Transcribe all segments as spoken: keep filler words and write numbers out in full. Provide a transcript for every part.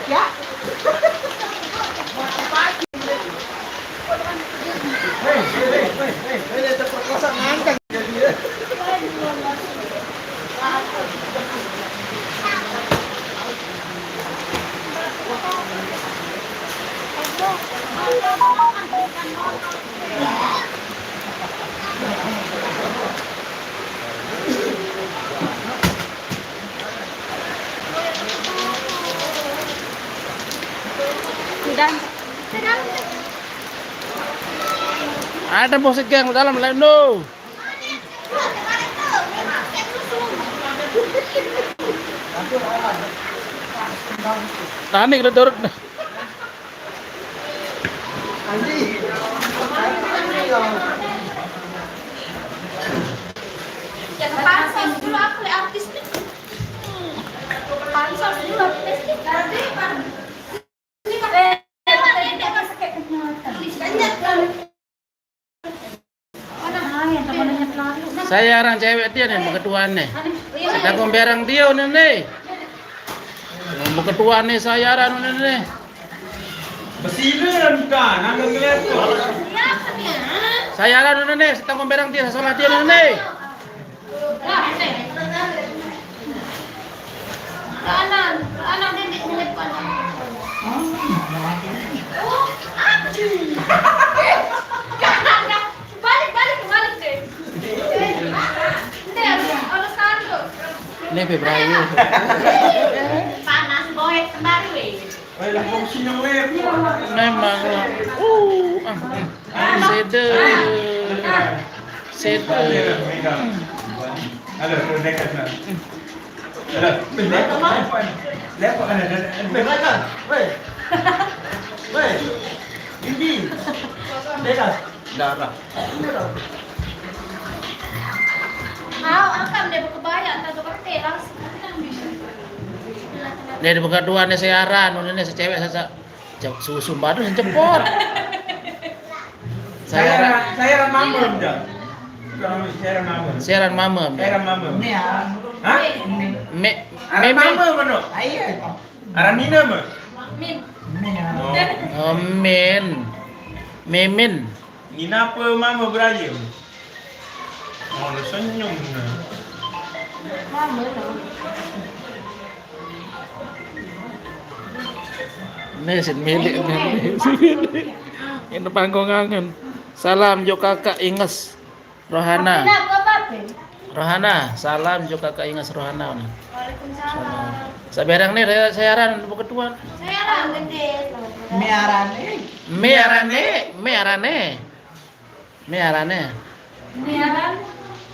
Ya. Ada musik, geng, dalam, Lendo. Tani kena turut. Pansos dulu aku le artis nih. Pansos dulu artis nih. Saya orang cewek dia nih, beketuan nih. Kita komberang dia udah nih. Beketuan nih saya orang udah nih. Besileran kan, angkat kelihatan. Saya orang udah nih, kita komberang dia, salah dia udah nih. Balik, balik, balik deh. Ini harus, harus tahan tuh. Ini Februari. Panas boy kembali weh. Memang. Uh, ah, ah. Sede. Sede. Ada, ada, ada. Ada. Lepo, lepo, lepo, ada, ada. Weh. Weh. Ini. Beda. Darah. Mau akam dia berkebaya, entah tu kete langsung. Dia dibuka dua nih siaran, udah nih secewek saja. Cep-, susu baru cepot. Saya, saya ran mamam, Jang. Bukan, saya ran mamam. Saya ran mamam. Saya ran mamam. Hah? Me, Aran meme. Mamam mana? Ayo, Pak. Aran Nina mah? Min. Min. Oh. Oh, Min. Mimin. Nina apa mama beraja? Oh, lu senyum nah. Mama tu. Nih, sin milik nih. Ini panggung angen. Salam jo kakak Inges Rohana. Apa, apa, apa? Rohana, salam jo kakak Inges Rohana nih. Waalaikumsalam. Salam. Saberang nih, saya, saya aran buka tuan. Saya aran gede. Miarane. Miarane, miarane. Miarane. Miaran.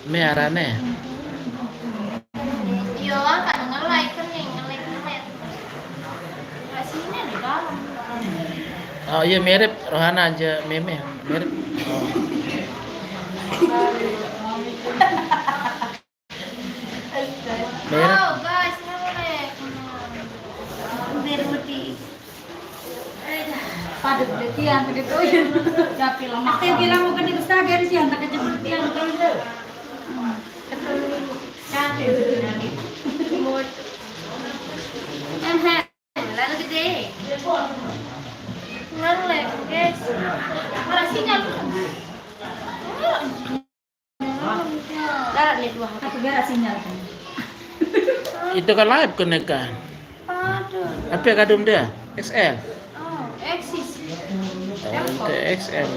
Miarane. Iya, kan nge-like kan nih, nge-like, nge-like. Nggak sini di dalam. Oh iya, mirip Rohana aja, Meme, mirip. Oh. Mirip. Oh, guys, nge-like. Biar putih. Pada udah tiang, pada toyen. Tapi lama. Aku bilang mau kena besar dari siang, tak kejebur tiang, toyen. Hmm. Cantik. Aha. Lalu gede. Ngelek, guys. Mana sinyal? Darat nih dua. Aku beres sinyal kan. Itu kan live kena kan. Aduh. Apa kadum dia? X L. Oh, X S. Oh, itu X L.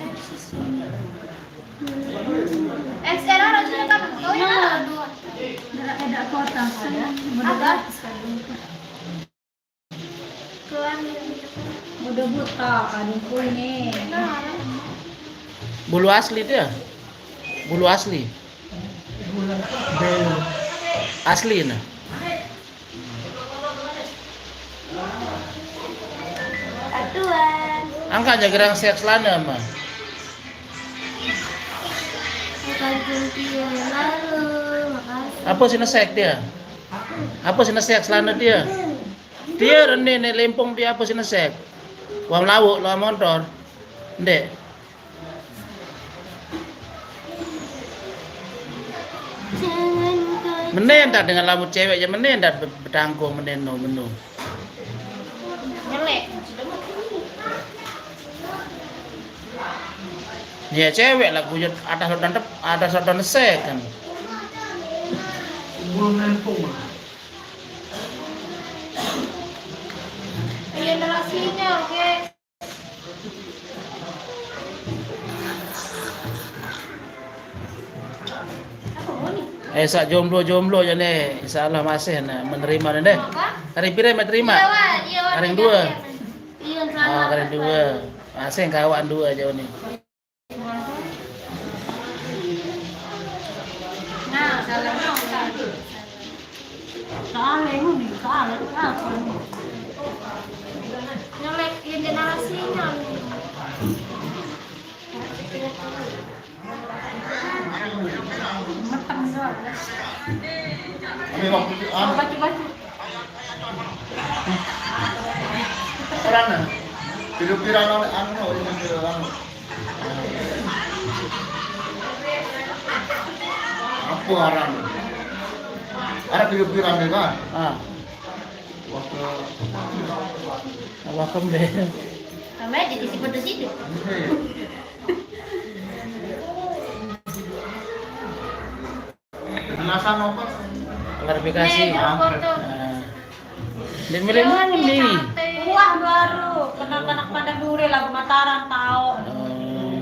X S. X L ada juga kan? Oh, iya, dua. Darat ada kota. Apa? Udah buta kan ini. Bulu asli dia. Bulu asli. Asli nah. Atuan. Angkat aja gerang seks lana mah. Bukan kuntilanak, makasih. Apa sih nesek dia? Apa sih nesek celana dia? Dia rene nek lempong dia apa sih nesek? Wong lawuk, lawan montor. Ndek. Jangan kau Menen dah dengan lamun cewek ya, menen dah be-, betangguh menen no menu. Ngelek. Ya cewek lah, gue ada sodan tep-, ada sodan second. Belum nempung. Iya, nela sinyal, guys. Eh, sak jomblo-jomblo ya nih, insya Allah masih nah menerima nih deh. Hari pira menerima? Hari dua. Iya, salah. Oh, hari dua. Masih kawan dua jauh nih. Nah, salah. Salah ini, salah apa ini? Ngelek ini narasinya. Meteng doang. Ini waktu itu, ah. Baca-baca. Kerana. Tidur viral oleh anu, oleh anu. Apa aran? Ada video viral ni kan? Ah. Waktu Apa kembali? Sama aja di si pedes itu. Penjelasan apa? Klarifikasi. Nih, foto. Nah. Dia milih mulu nih. Wah, baru kenal anak pada dure lagu Mataram tahu. Oh.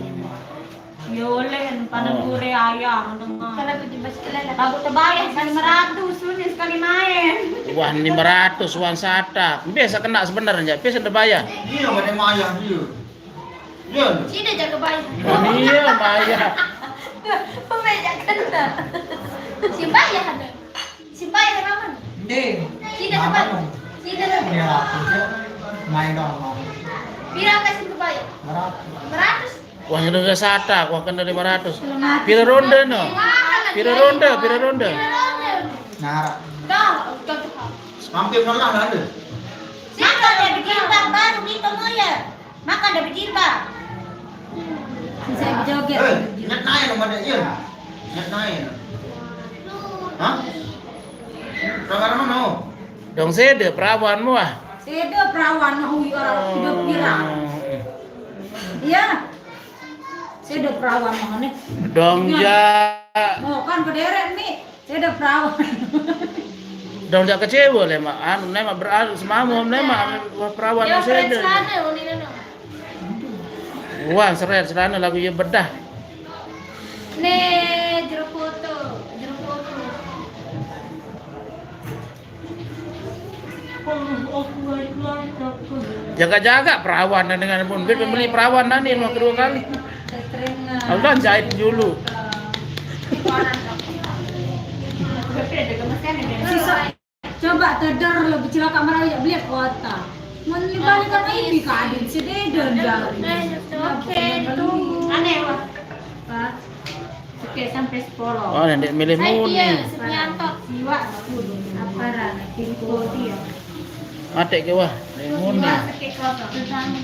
Yolen pada dure ayam. Kalau tujuh belas kilo lah. Lagu tebayang sekali lima ratus, sulit sekali main. Wah, lima ratus, wah, satak. Biasa kena sebenarnya, biasa tebayang. Iya, pada mayang dia. Iya. Sida jaga bayar. Oh, iya, Maya. Pemejak kena. Si bayar ada. Si bayar ada mana? Ding. Sida tempat. Sida tempat. Ya, aku main dong, mau. Pira kasih ke bayar? Berapa? Beratus. Wah, udah satak, wah kena lima ratus. Pira ronde no? Pira ronde, pira ronde? Pira ronde? Nara. Dah, udah tuh. Mampir malah ada. Siapa ada bikin bang baru nih kamu ya? Makan dah berjilbab. Bisa joget. Eh, ingat naik nama dia, iya. Ingat naik. Hah? Sama mana no? Dong sede perawan mu ah. Sede perawan mau orang hidup viral. Iya. Sede perawan mau nih. Dong ja. Mau kan berderet nih. Saya udah perawan. Dong jak kecewa le mak, anu ne mak beradu semamu ne mak, wah perawan saya udah. Wah seret serana lagu ya bedah. Nih jeruk foto, jeruk foto. Jaga-jaga perawan dan dengan pun beli perawan nanti mau kedua kali. Aku kan jahit dulu. Coba teder lebih cilaka marah ya beli kuota. Mun balik kan ini kadin si Deden jari. Oke, itu. Aneh, Pak. Pak. Oke, sampai sepuluh. Oh, nanti milih muni. Siwa, apa rana? Pintu dia. Mati ke wah, milih muni. Siwa, sekitar kosong.